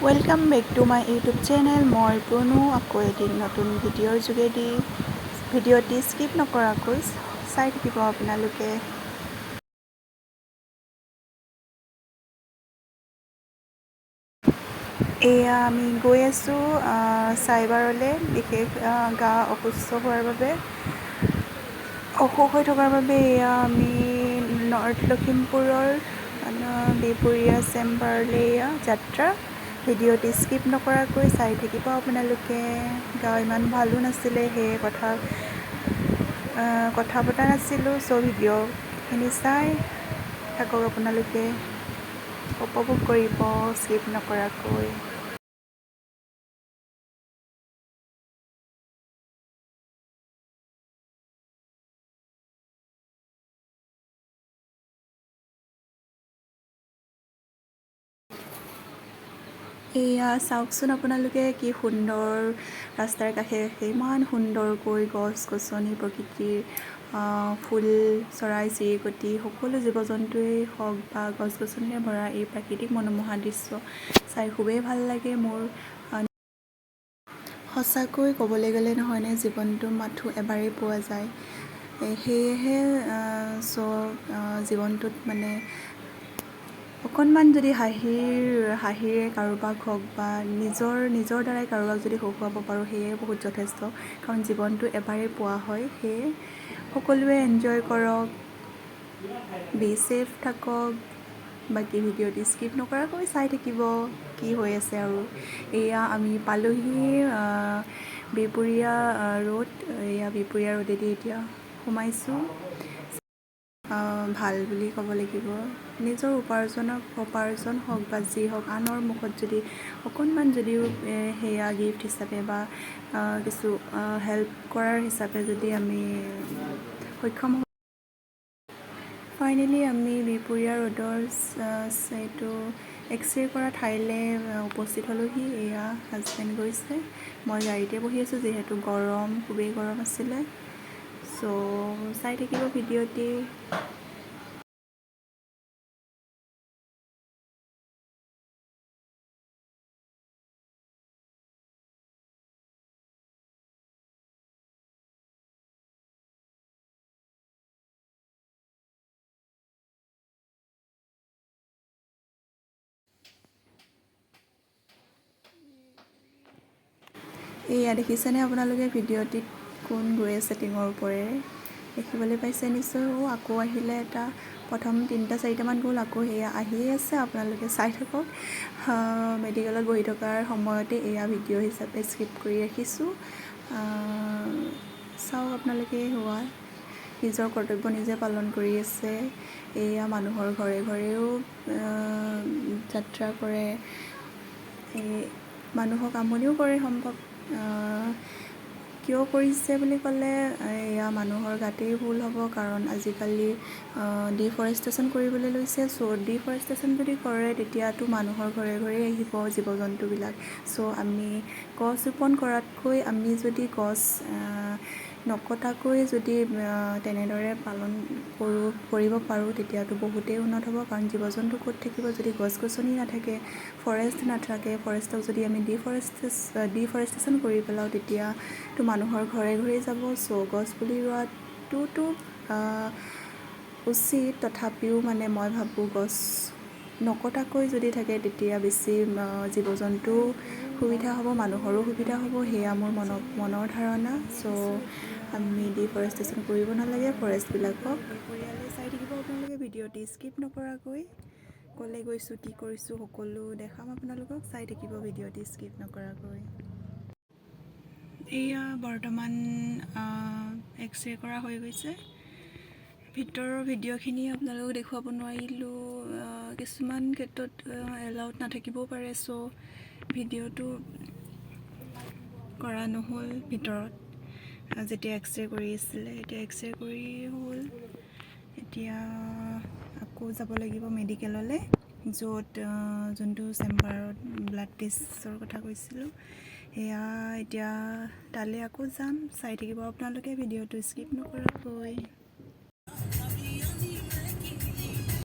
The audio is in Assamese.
Welcome back to my YouTube channel. মই প্ৰণু, আকৌ এদিন নতুন ভিডিঅ'ৰ যোগেদি। ভিডিঅ'টি স্কিপ নকৰাকৈ চাই থাকিব আপোনালোকে। এয়া আমি গৈ আছোঁ চাইবাৰলৈ, বিশেষ গা অসুস্থ হোৱাৰ বাবে, অসুখ হৈ থকাৰ বাবে। এয়া আমি নৰ্থ লখিমপুৰৰ বিহপুৰীয়া চেম্বাৰলৈ এয়া যাত্ৰা। ভিডিঅ'টি স্কিপ নকৰাকৈ চাই থাকিব আপোনালোকে। গা ইমান ভালো নাছিলে, সেয়ে কথা কথা পতা নাছিলোঁ। চ' ভিডিঅ'খিনি চাই থাকক আপোনালোকে, উপভোগ কৰিব স্কিপ নকৰাকৈ। এয়া চাওকচোন আপোনালোকে, কি সুন্দৰ ৰাস্তাৰ কাষে কাষে ইমান সুন্দৰকৈ গছ গছনি, প্ৰকৃতিৰ ফুল, চৰাই চিৰিকটি, সকলো জীৱ জন্তুৱেই হওক বা গছ গছনিৰে ভৰা এই প্ৰাকৃতিক মনোমোহা দৃশ্য চাই খুবেই ভাল লাগে মোৰ। সঁচাকৈ ক'বলৈ গ'লে নহয়নে, জীৱনটো মাথো এবাৰেই পোৱা যায়। সেয়েহে চ' জীৱনটোত মানে অকণমান যদি হাঁহিৰে কাৰোবাক হওক বা নিজৰ নিজৰ দ্বাৰাই কাৰোবাক যদি হহুৱাব পাৰোঁ, সেয়ে বহুত যথেষ্ট। কাৰণ জীৱনটো এবাৰেই পোৱা হয়। সেয়ে সকলোৱে এনজয় কৰক, বি ছেফ থাকক। বাকী ভিডিঅ'টি স্কিপ নকৰাকৈ চাই থাকিব কি হৈ আছে। আৰু এয়া আমি পালোহি বিহপুৰীয়া ৰোড। এয়া বিহপুৰীয়া ৰোডেদি এতিয়া সোমাইছোঁ। ভাল বুলি ক'ব লাগিব। নিজৰ উপাৰ্জন হওক বা যি হওক, আনৰ মুখত যদি অকণমান যদিও সেয়া গিফ্ট হিচাপে বা কিছু হেল্প কৰাৰ হিচাপে যদি আমি সক্ষম হওঁ। ফাইনেলি আমি বিহপুৰীয়া ৰোডৰ এইটো এক্স-ৰে কৰা ঠাইলৈ উপস্থিত হ'লোহি। এয়া হাজবেণ্ড গৈছে, মই গাড়ীতে বহি আছোঁ, যিহেতু গৰম, খুবেই গৰম আছিলে। চ' চাই থাকিব ভিডিঅ'টি। এয়া দেখিছেনে আপোনালোকে ভিডিঅ'টিত কোন গৈ আছে টিঙৰ ওপৰেৰে? দেখিবলৈ পাইছে নিশ্চয়। অ', আকৌ আহিলে এটা। প্ৰথম তিনিটা চাৰিটামান গ'ল, আকৌ সেয়া আহিয়ে আছে। আপোনালোকে চাই থাকক। মেডিকেলত বহি থকাৰ সময়তে এয়া ভিডিঅ' হিচাপে স্কিপ কৰি ৰাখিছোঁ। চাওক আপোনালোকে, হোৱা নিজৰ কৰ্তব্য নিজে পালন কৰি আছে। এয়া মানুহৰ ঘৰে ঘৰেও যাত্ৰা কৰে, এই মানুহক আমনিও কৰে সম্ভৱ। কিয় কৰিছে বুলি ক'লে এয়া মানুহৰ গাতেই ভুল হ'ব, কাৰণ আজিকালি ডিফৰেষ্টেশ্যন কৰিবলৈ লৈছে। চ' ডিফৰেষ্টেশ্যন যদি কৰে, তেতিয়াতো মানুহৰ ঘৰে ঘৰে আহিব জীৱ জন্তুবিলাক। চ' আমি গছ ৰোপণ কৰাতকৈ আমি যদি গছ নকটাকৈ যদি তেনেদৰে পালন কৰোঁ, কৰিব পাৰোঁ, তেতিয়াতো বহুতেই উন্নত হ'ব। কাৰণ জীৱ জন্তু ক'ত থাকিব যদি গছ গছনি নাথাকে, ফৰেষ্ট নাথাকে? ফৰেষ্টক যদি আমি ডিফৰেষ্টেশ্যন কৰি পেলাওঁ, তেতিয়াতো মানুহৰ ঘৰে ঘৰে যাব। চ' গছ পুলি ৰোৱাটোতো উচিত, তথাপিও মানে মই ভাবোঁ গছ নকটাকৈ যদি থাকে, তেতিয়া বেছি জীৱ জন্তুও সুবিধা হ'ব, মানুহৰো সুবিধা হ'ব। সেয়া মোৰ মনৰ ধাৰণা। চ' আমি ডিফৰেষ্টেশ্যন কৰিব নালাগে ফৰেষ্টবিলাকক। পৰিয়ালে চাই থাকিব আপোনালোকে ভিডিঅ'টি স্কিপ নকৰাকৈ। ক'লৈ গৈছোঁ, কি কৰিছোঁ, সকলো দেখাম আপোনালোকক। চাই থাকিব ভিডিঅ'টি স্কিপ নকৰাকৈ। এয়া বৰ্তমান এক্স ৰে কৰা হৈ গৈছে। ভিতৰৰ ভিডিঅ'খিনি আপোনালোকক দেখুৱাব নোৱাৰিলোঁ। কিছুমান ক্ষেত্ৰত এলাউড নাথাকিবও পাৰে, চ' ভিডিঅ'টো কৰা নহ'ল ভিতৰত যেতিয়া এক্স ৰে কৰি আছিলে। এতিয়া এক্স ৰে কৰি হ'ল, এতিয়া আকৌ যাব লাগিব মেডিকেললৈ, য'ত যোনটো চেম্বাৰত ব্লাড টেষ্টৰ কথা কৈছিলোঁ। সেয়া এতিয়া তালৈ আকৌ যাম। চাই থাকিব আপোনালোকে ভিডিঅ'টো স্কিপ নকৰাকৈ।